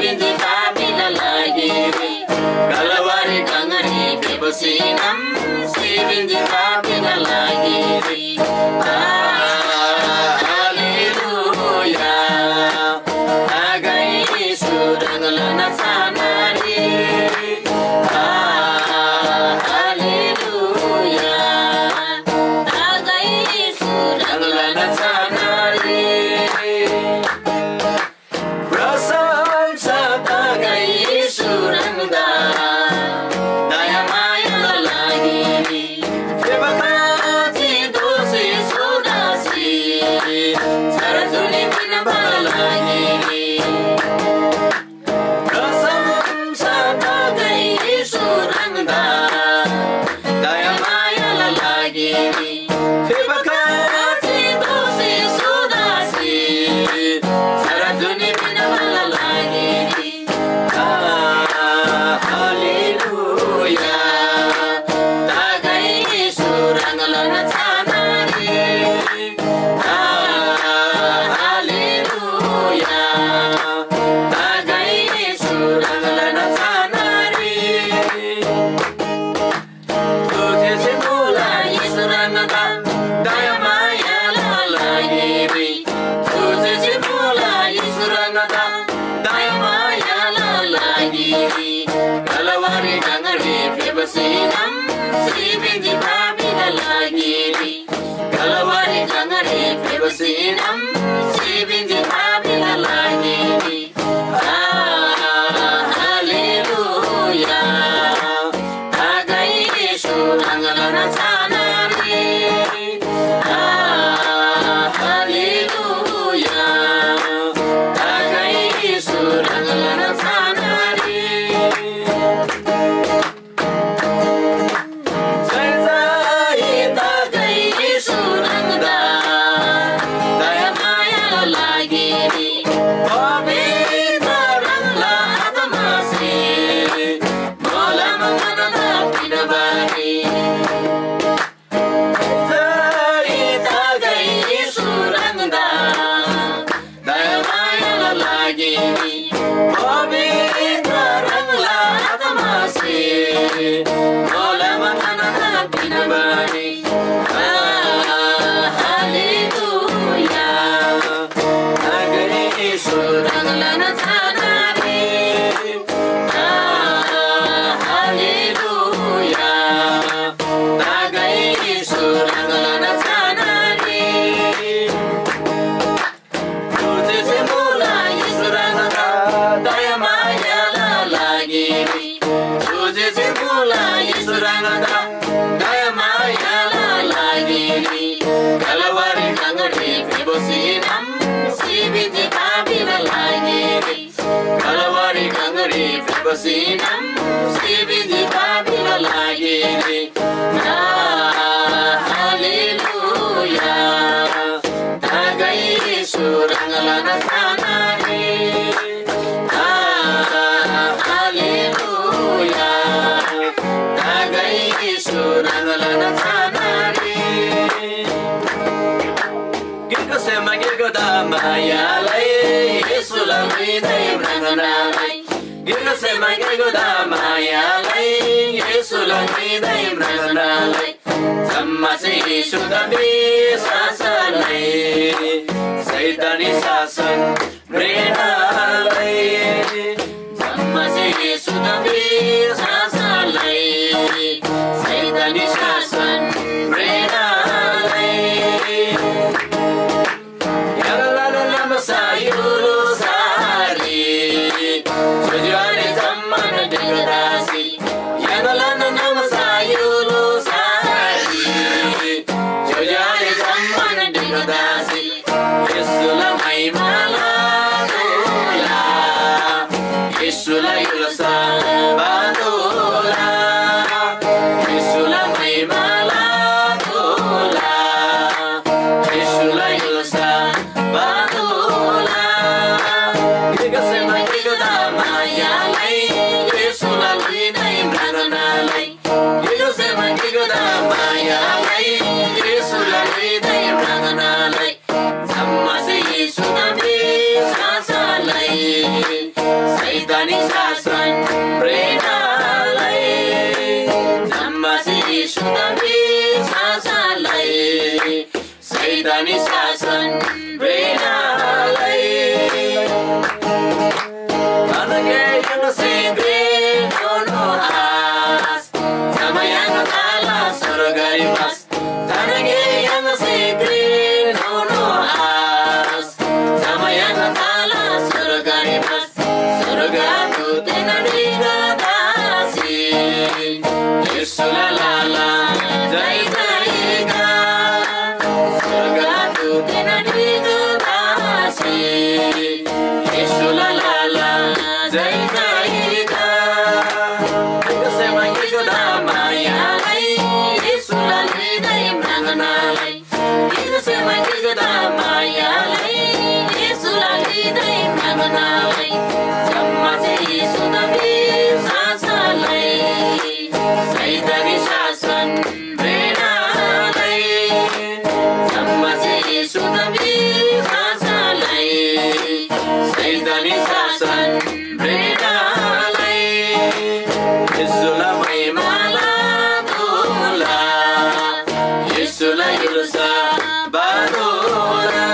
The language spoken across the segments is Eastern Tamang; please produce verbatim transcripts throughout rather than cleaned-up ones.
पिन्‍जी पापीला लागिरी। कलवारी गङरी फेप्‍सीनम सिपिन्‍जी पापीला लागिरी। आ, हालेलुया। तागै येशू ह्राङला नाछानारी। आ, हालेलुया। तागै येशू ह्राङला नाछानारी। प्रशंसा तागै येशू ह्राङदा, दयामायाला लागिरी। फेबा खाँची दोःसी सोदासी, छार जुनी पिन्‍बाला लागिरी। प्रशंसा तागै येशू ह्राङदा, दयामायाला लागिरी। फेबा खाँची दोःसी सोदासी, छार जुनी पिन्‍बाला लागिरी। आ, हालेलुया। तागै येशू ह्राङला नाछानारी। आ, हालेलुया। तागै येशू ह्राङला नाछानारी। तुझे से बोला येशू ह्राङदा, दयामायाला लागिरी। तुझे से बोला येशू ह्राङदा, दयामायाला लागिरी। कलवारी गङरी फेप्‍सीनम सिपिन्‍जी पापीला लागिरी। कलवारी गङरी फेप्‍सीनम सिपिन्‍जी पापीला लागिरी। आ, हालेलुया। तागै येशू ह्राङला नाछानारी। आ, हालेलुया। तागै येशू ह्राङला नाछानारी। जय जय तागै येशू ह्राङदा, दयामायाला लागिरी। पवित्र ह्राङला आत्मासे मोलम ङन्‍दा पिन्‍बारी। जय तागै येशू ह्राङदा, दयामायाला लागिरी। पवित्र ह्राङला आत्मासे मोलम ङन्‍दा पिन्‍बारी। आ, हालेलुया। तागै येशू ह्राङला नाछानारी। आ, हालेलुया। तागै येशू ह्राङला नाछानारी। तुझे से बोला येशू ह्राङदा, दयामायाला लागिरी। तुझे से बोला येशू ह्राङदा, दयामायाला लागिरी। कलवारी गङरी फेप्‍सीनम सिपिन्‍जी पापीला लागिरी। कलवारी गङरी फेप्‍सीनम सिपिन्‍जी पापीला लागिरी। आ, हालेलुया। तागै येशू ह्राङला नाछानारी। आ, हालेलुया। तागै येशू ह्राङला नाछानारी। गिकसेमा गिकदा मायालाई येशूला ल्‍हुइदै म्राङ्नालाई। गिकसेमा गिकदा मायालाई येशूला ल्‍हुइदै म्राङ्नालाई। जम्‍मासे येशूदा विश्‍वास लइ, शैतानी शासन म्रेःनालाई। जम्‍मासे येशूदा विश्‍वास लइ, शैतानी शासन म्रेःनालाई। य्‍हाङलान नामसा य्‍हुलुसारी, ज्‍योज्‍यो आले जम्‍मान ढिक्‍दासी। य्‍हाङलान नामसा य्‍हुलुसारी, ज्‍योज्‍यो आले जम्‍मान ढिक्‍दासी। येशूला महिमा लतोःला, येशूला य्‍हुल्‍सा बातोःला। प्रेरणालाई, जम्मा शिशुदा विश्वासलाई, शैतानी शासन प्रेरणालाई। तनगे यङसे घ्रेन दोनो आश, जमा यङ ताला स्वर्गरी बस। तनगे यङसे घ्रेन दोनो आश, जमा यङ ताला स्वर्गरी बस। स्वर्गदूतन ढिगदासी, येशूला लाला जय जयकार। स्वर्गदूतन ढिगदासी, येशूला लाला जय जयकार। ढिगसे माइगदा मायालाई, येशूला ल्‍हुइदै म्राङ्नालाई। गिकसेमा गिकदा मायालाई, येशूला ल्‍हुइदै म्राङ्नालाई, जम्‍मासे येशूदा विश्‍वासलाई, शैतानी शासन प्रेरणालाई, जम्‍मासे येशूदा विश्‍वासलाई, शैतानी शासन प्रेरणालाई, येशूला महिमा लतोःला। येशूला य्‍हुल्‍सा बातोःला।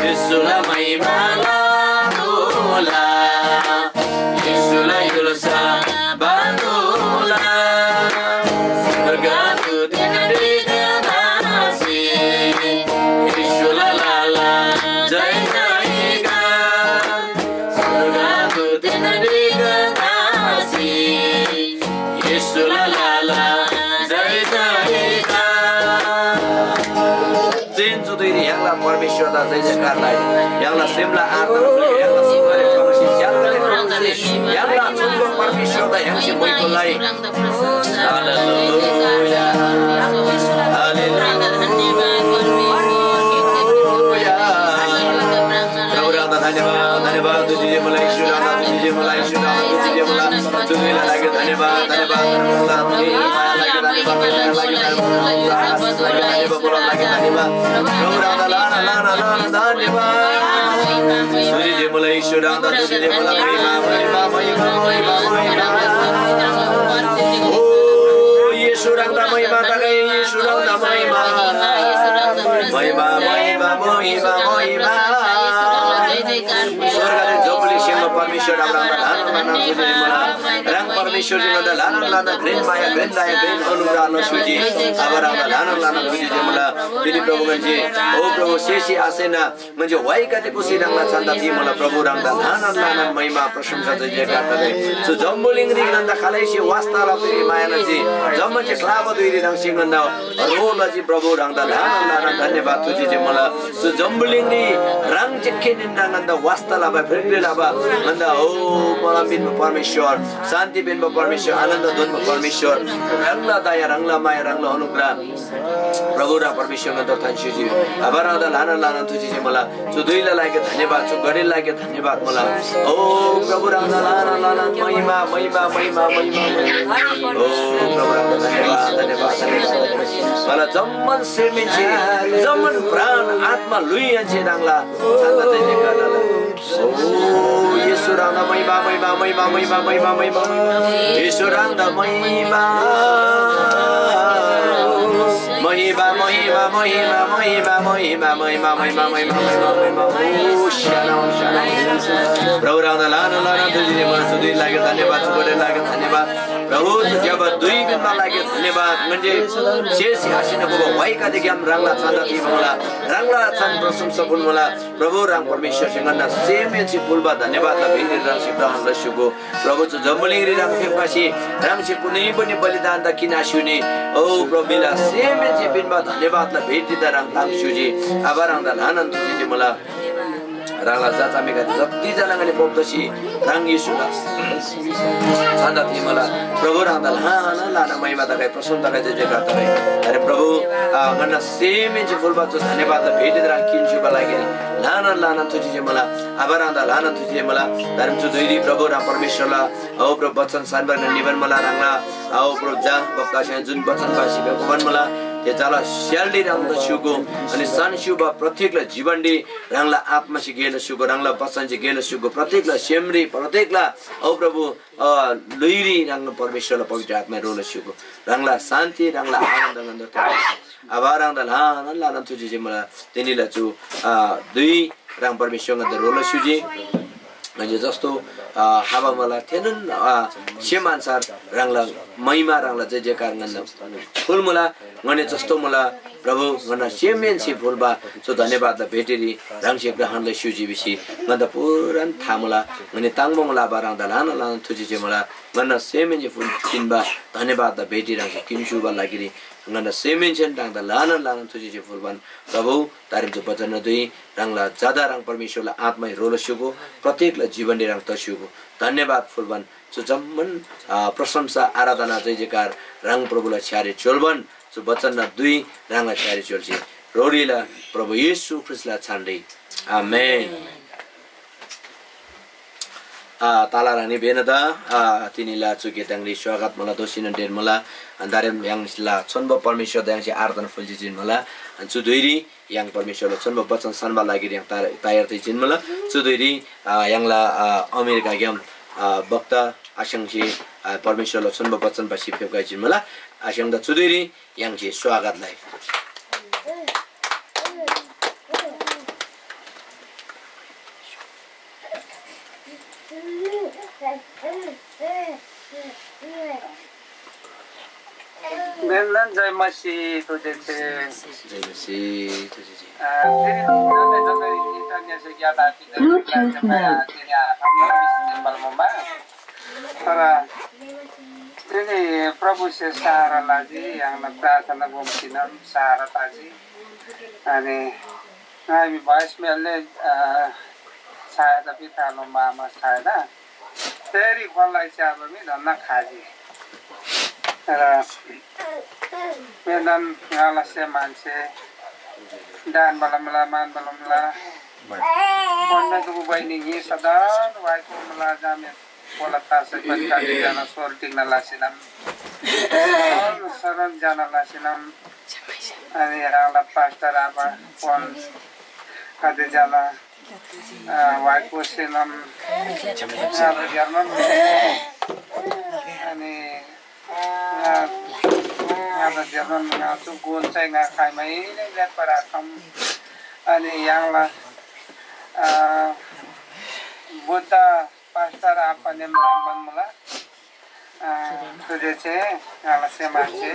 येशूला महिमा लतोःला। येशूला य्‍हुल्‍सा बातोःला। स्वर्गदूतन ढिगदासी येशूला लाला जय जयकार। स्वर्गदूतन ढिगदासी येशूला लाला जय जयकार। चेन चुदुइरी य्‍हाङला परमेश्‍वरदा जय जयकार लइ। य्‍हाङला सेमला आत्मा, य्‍हाङला सिङगरे प्रभुसे, य्‍हाङला प्रभुसे, य्‍हाङला चुङ्बा परमेश्‍वरदा य्‍हाङसे मोइतो लइ। हालेलुया। हालेलुया। प्रभु राधा धन्यवाद, धन्यवाद, तुझे जे मला, यीशु राधा, तुझे जे मला, यीशु राधा, तुझे जे मला, तुझे लागि धन्यवाद, धन्यवाद, धन्यवाद, तुझे माया लागि धन्यवाद, लागि धन्यवाद, लागि धन्यवाद, प्रभु राधा लाना, लाना, लाना, धन्यवाद। तुझे जे मला, यीशु राधा, तुझे जे मला, महिमा, महिमा, महिमा, महिमा, महिमा। ओ, येशू राधा महिमा तगै, येशू राधा महिमा। महिमा, महिमा, महिमा, महिमा। स्वर्गदे जम्‍बुलिङसे परमेश्‍वर आब्राहमदा ल्‍हानान ल्‍हानान तुजिरी मुला। ह्राङ परमेश्‍वरसे ङन्‍दा ल्‍हानान ल्‍हानान घ्रेन माया, घ्रेन दया, घ्रेन अनुग्रह लस्‍युजी। आब्राहमदा ल्‍हानान ल्‍हानान तुजिरी मुला। तिनी प्रभुगणजी, ओ प्रभु, सेसी आसेना ङन्‍से वाइकादे पुसी ह्राङला छन्‍दा ती मुला। प्रभु, ह्राङदा ल्‍हानान ल्‍हानान महिमा, प्रशंसा, जय जयकार तगै। चु जम्‍बुलिङरी ङन्‍दा खालैसे वास्‍ता लबा धुइरी माया लजी। जम्‍मानसे ख्‍लाबा धुइरी ह्राङसे ङन्‍दा ह्रो लजी। प्रभु, ह्राङदा ल्‍हानान ल्‍हानान धन्‍यवाद तुजिरी मुला। चु जम्‍बुलिङरी ह्राङ चिक्‍खे निन्‍ना ङन्‍दा वास्‍ता लबा, फिर्ती लबा ङन्‍दा, ओ, मला पिन्‍बा परमेश्‍वर, शान्‍ति पिन्‍बा परमेश्‍वर, आनन्‍द दोन्‍बा परमेश्‍वर, ह्राङला दया, ह्राङला माया, ह्राङला अनुग्रह, प्रभु ह्राङ परमेश्‍वर ङन्‍दा थान्‍स्‍युजी। आबा, ह्राङदा ल्‍हानान ल्‍हानान तुजिरी मुला। चु धुइला लागि धन्‍यवाद, चु घडीला लागि धन्‍यवाद मुला। ओ प्रभु, ह्राङदा ल्‍हानान ल्‍हानान महिमा, महिमा, महिमा, महिमा, महिमा। ओ प्रभु, ह्राङदा धन्‍यवाद, धन्‍यवाद, धन्‍यवाद। मला जम्‍मान सेमहेन्‍से, जम्‍मान प्राण, आत्मा, ल्‍हुइहेन्‍से ह्राङला छन्‍दा जय जयकार लला। ओ येशू ह्राङदा महिमा, महिमा, महिमा। येशू ह्राङदा महिमा। महिमा, महिमा, महिमा। ओ, शाना, शाना। प्रभु ह्राङदा ल्‍हानान ल्‍हानान तुजिरी मुला। चु धुइला लागि धन्‍यवाद, चु घडीला लागि धन्‍यवाद। प्रभु, ज्‍यबा धुइ पिन्‍बा लागि धन्‍यवाद। ङन्‍से सेसी आसेना वाइकादेग्‍याम ह्राङला छन्‍दा ती मुला। ह्राङला छान प्रशंसा फुल मुला। प्रभु, ह्राङ परमेश्‍वरसे ङन्‍ना सेमहेन्‍से फुल्‍बा धन्‍यवादला भिरी ह्राङसे ग्रहण लस्‍युगो। प्रभु, चु जम्‍बुलिङरी ह्राङ फेप्‍खसी ह्राङसे कुनै पनि बलिदानदा किन आस्‍युनी। ओ प्रभु, म्‍हिला सेमहेन्‍से पिन्‍बा धन्‍यवादला भेटीदा ह्राङ ताङ्स्‍युजी। आबा, ह्राङदा ल्‍हानान तुजिरी मुला। ह्राङला झाझामेगदे जति जना ङनी पोप तसी ह्राङ येशूला छन्‍दा ती मुला। प्रभु, ह्राङदा ल्‍हानान ल्‍हानान महिमा तगै, प्रशंसा तगै, जय जयकार तगै। अरे प्रभु, आ, ङन्‍ना सेमहेन्‍से फुल्‍बा चु धन्‍यवादला भेटीदा ह्राङ किन्‍स्‍युबा लागिरी ल्‍हानान ल्‍हानान तुजिरी मुला। आबा, ह्राङदा ल्‍हानान तुजिरी मुला। धर्म चु धुइरी प्रभु, ह्राङ परमेश्‍वरला, औ प्रभु, वचन सानबार निबान मुला ह्राङला। औ प्रभु, जा बक्‍कासे जुन वचन बासी बेकोबान मुला। जला स्यालडी ह्राङदा स्‍युगो, अनि सान स्‍युबा प्रत्येकला जीवनडी ह्राङला आत्मासे गेना स्‍युगो, ह्राङला वचनसे गेना स्‍युगो, प्रत्येकला सेमरी, प्रत्येकला औ प्रभु, अ, ल्‍हुइरी ह्राङ परमेश्‍वरला पवित्र आत्मा रोला स्‍युगो, ह्राङला शान्ति, ह्राङला आनन्द गन्ध आबा ह्राङदा ल्‍हानान ल्‍हानान थुजी जे मला तेनीला चु, अ, दुई ह्राङ परमेश्‍वर गन्ध रोला स्‍युजी। ङनी जस्तो, अ, हाबा मुला थेनोन, अ, सेम अन्‍सार ह्राङला महिमा, ह्राङला जय जयकार ङन्‍ना फुल मुला। ङनी जस्तो मुला प्रभु, ङन्‍ना सेमहेन्‍से फुल्‍बा चु धन्‍यवादला भेटीरी ह्राङसे ग्रहण लस्‍युजी भिसी ङन्‍दा पुरान था मुला। ङनी ताङ्‍बा मुला बा ह्राङदा ल्‍हाना ल्‍हाना थुजी जे मुला। ङन्‍ना सेमहेन्‍से फुल किन्‍बा धन्‍यवादला भेटी ह्राङसे किन्‍स्‍युबा लागिरी ङन्‍ना सेमहेन्‍सेन ह्राङदा ल्‍हाना ल्‍हाना थुजी जे फुल्‍बान प्रभु, तारिम चु बचन दुई ह्राङला ज्‍यादा ह्राङ परमेश्‍वरला आत्‍मा ह्रो लस्‍युगो, प्रत्येकला जीवनरी ह्राङ तस्‍युगो। धन्‍यवाद फुल्‍बान चु जम्‍मान, अ, प्रशंसा, आराधना, जय जयकार ह्राङ प्रभुला छ्‌यारे च्‍योल्‍बान चु बचन दुई ह्राङला छ्‌यारे च्‍योल्‍सी रोरीला प्रभु येशू ख्रीष्‍टला छानरी। आमेन। आ, ताला रानी बेनदा, आ, तिनीला चु गेताङरी स्वागत मला दोसिनन डेन मला। अन्दारेम य्‍हाङला छोन्‍बो परमेश्‍वरदा य्‍हाङसे आराधना फुल्‍जी जिन मला। अनि चु धुइरी य्‍हाङ परमेश्‍वरला छोन्‍बो बचन सान्‍बा लागिरी य्‍हाङ तार-, तयार तै जिन मला। चु धुइरी, आ, य्‍हाङला, आ, अमेरिकाग्‍याम, आ, वक्ता आस्‍याङसे, आ, परमेश्‍वरला छोन्‍बो बचन भसी फेप्‍खै जिन मला। आस्‍याङदा चु धुइरी य्‍हाङसे स्वागत लइ। बेनन जय मसीह तुझे छे। जय मसीह तुझे छे। आ, तेरी जन्मे जन्मे इन्टरनेट से ज्यादा तेरी आ, हम लोग इस सिंबल में बा। तर तिनी प्रभुसे सहारा लाजी, य्‍हाङला प्रार्थना गोमसिनम सहारा ताजी। अनि ङाइ म्‍हि voice mail ले, अ, छायदा पिथालो मामा छायदा तेरी खोल्‍लाई च्‍याबा मी धन्‍ना खाजी। र मेदन ङाला से मान्छे डान बलमला, मान बलमला, पन्‍ना दुगु बहिनी ङी सदन वाइको मला जामे कोला तासे पनि काटी जाना सोर टिक्न लासिनम। सरन जाना लासिनम। अनि ह्राङला पास्टर आबा कोन कति जना, अ, वाइको सिनम, अब जर्मन। अनि, अ, अब जर्मन ङा चु गोन चाहिँ ङा खाइमै नै ज्यात पराखम। अनि य्‍हाङला, अ, बुद्ध पास्टर आपाने म्राङ्बान मुला। अ, तुझे छे, ङाला सेमा छे।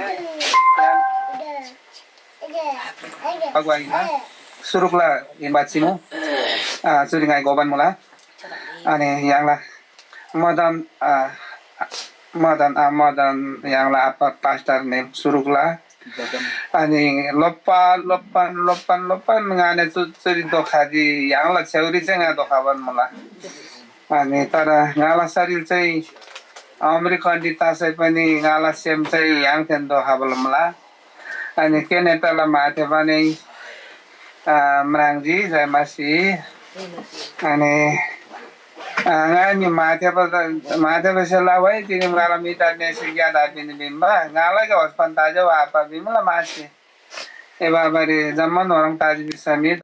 अगुवाईमा सुरुकला इम्बा चिमु, अ, चुरी ङाइ गोबान मुला। अनि य्‍हाङला मदन, अ, मदन, अ, मदन य्‍हाङला आप्पा पास्टर ने सुरुकला। अनि लोप्पा, लोप्पन, लोप्पन, लोप्पन ङाने चु-, चुरी दोखाजी य्‍हाङला छेउरी चाहिँ ङा दोखाबान मुला। अनि तर ङाला शरीर चाहिँ अमेरिकनरी तसै पनि ङाला सेम चाहिँ य्‍हाङथेन दोखाबान मुला। अनि केनेटाला माथेबाने, अ, म्राङ्जी जयमासी। अनि, अ, ङाइ मी माथेबा, माथेबासे लावाइ तिनी ङाला मिता नेसी ग्यादा पिनी बिम्बा। ङाला के हस्पन ताजे वा आपा बिमला मासी। ए बाबारे जम्मा नोरङ ताजी बिस्वामी